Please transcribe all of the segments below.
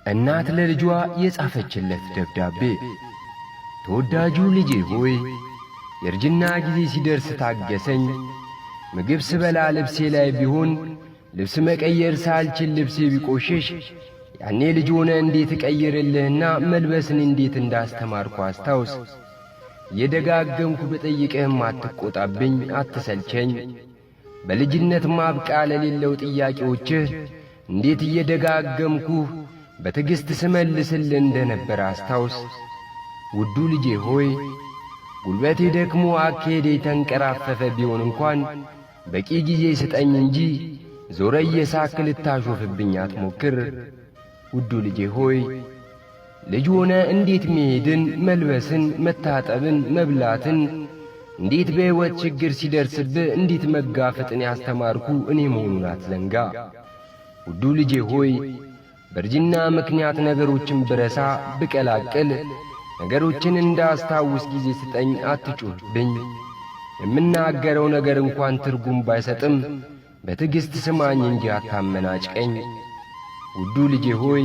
እናት ለልጇ የጻፈችለት ደብዳቤ። ተወዳጁ ልጄ ሆይ፣ የእርጅና ጊዜ ሲደርስ ታገሰኝ። ምግብ ስበላ ልብሴ ላይ ቢሆን፣ ልብስ መቀየር ሳልችል ልብሴ ቢቆሽሽ፣ ያኔ ልጅ ሆነህ እንዴት እቀይርልህና መልበስን እንዴት እንዳስተማርኩ አስታውስ። እየደጋገምኩ ብጠይቅህም አትቆጣብኝ፣ አትሰልቸኝ። በልጅነት ማብቂያ ለሌለው ጥያቄዎችህ እንዴት እየደጋገምኩህ በትዕግሥት ስመልስልህ እንደ ነበር አስታውስ። ውዱ ልጄ ሆይ፣ ጉልበቴ ደክሞ አካሄዴ የተንቀራፈፈ ቢሆን እንኳን በቂ ጊዜ ስጠኝ እንጂ ዞረህ እየሳቅህ ልታሾፍብኝ አትሞክር። ውዱ ልጄ ሆይ፣ ልጅ ሆነህ እንዴት መሄድን፣ መልበስን፣ መታጠብን፣ መብላትን፣ እንዴት በሕይወት ችግር ሲደርስብህ እንዴት መጋፈጥን ያስተማርኩ እኔ መሆኑን አትዘንጋ። ውዱ ልጄ ሆይ፣ በእርጅና ምክንያት ነገሮችን ብረሳ፣ ብቀላቅል፣ ነገሮችን እንዳስታውስ ጊዜ ስጠኝ፣ አትጩህብኝ። የምናገረው ነገር እንኳን ትርጉም ባይሰጥም በትዕግሥት ስማኝ እንጂ አታመናጭቀኝ። ውዱ ልጄ ሆይ፣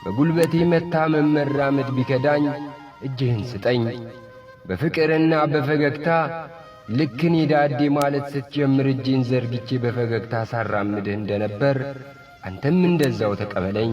በጉልበቴ መታመም መራመድ ቢከዳኝ እጅህን ስጠኝ። በፍቅርና በፈገግታ ልክ እኔ ዳዴ ማለት ስትጀምር እጄን ዘርግቼ በፈገግታ ሳራምድህ እንደነበር አንተም እንደዛው ተቀበለኝ።